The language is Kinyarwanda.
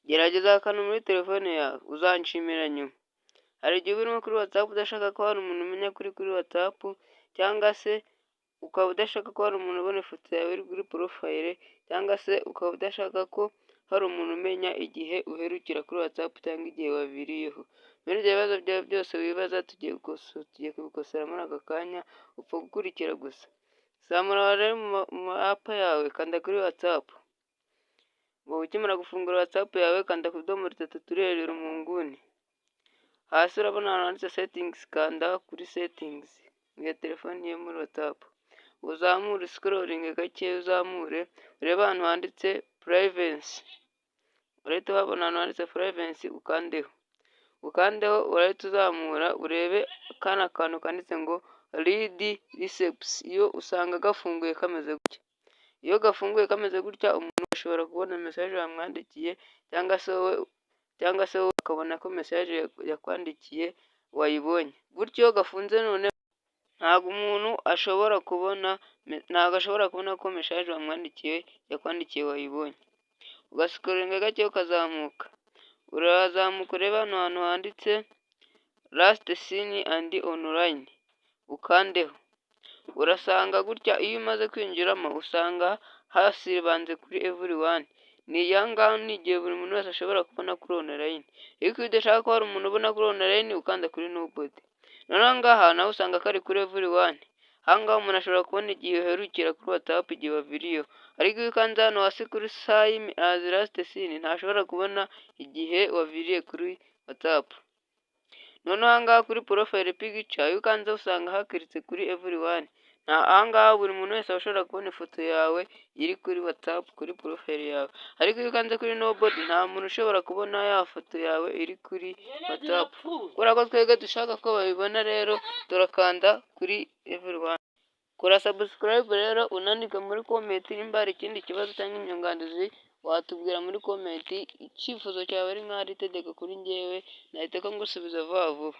Gerageza aka kantu muri telefone yawe, uzanshimira nyuma. Hari igihe uba urimo kuri WhatsApp udashaka ko hari umuntu umenya ko uri kuri WhatsApp, cyangwa se ukaba udashaka ko hari umuntu ubona ifoto yawe iri kuri profile, cyangwa se ukaba udashaka ko hari umuntu umenya igihe uherukira kuri WhatsApp cyangwa igihe waviriyeho. Muri ibyo bibazo byawe byose wibaza, tugiye kubikosora muri aka kanya, upfa gukurikira gusa. Zamura rero mu ma app yawe, kanda kuri WhatsApp. Ukimara gufungura WhatsApp yawe, kanda ku tudomo dutatu turi hejuru mu nguni. Hasi urabona ahantu handitse settings, kanda kuri settings ya telefone yo muri WhatsApp. Uzamure, uscrollinge gake, uzamure urebe ahantu handitse privacy. Urahita uhabona ahantu handitse privacy, ukandeho. Ukandeho, urahita uzamura urebe kano kantu kanditse ngo read receipts. Iyo usanga gafunguye kameze gutya. Iyo gafunguye kameze gutya, umuntu ashobora kubona message wamwandikiye, cyangwa se wowe ukabona ko message yakwandikiye wayibonye. Gutyo iyo gafunze noneho, ntabwo umuntu ashobora kubona, ntabwo ashobora kubona ko message wamwandikiye, yakwandikiye, wayibonye. Ugascrollinga gake ukazamuka. Urazamuka urebe hano hantu handitse last seen and online, ukandeho. Urasanga gutya, iyo umaze kwinjiramo usanga hasibanze kuri everyone. Ni aha ngaha ni igihe buri muntu wese ashobora kubona kuri online. Ariko iyo udashaka ko hari umuntu ubona kuri online, ukanda kuri nobody. Noneho aha ngaha naho usanga kari kuri everyone. Aha ngaha umuntu ashobora kubona igihe uherukira kuri WhatsApp, igihe waviriyeho. Ariko iyo ukanze hano hasi kuri same as last seen, ntashobora kubona igihe waviriye kuri WhatsApp. Noneho aha ngaha kuri profile picture, iyo ukanzeho usanga hakiritse kuri everyone. Aha ngaha buri muntu wese aba ashobora kubona ifoto yawe iri kuri WhatsApp kuri profile yawe. Ariko iyo ukanze kuri nobody, nta muntu ushobora kubona ya foto yawe iri kuri WhatsApp. Kubera ko twebwe dushaka ko babibona rero, turakanda kuri everyone. Kora subscribe rero, unandike muri comment nimba hari ikindi kibazo cyangwa inyunganizi watubwira muri comment. Icyifuzo cyawe ari nk'aho ari itegeko kuri njyewe, nahita ko ngusubiza vuba vuba.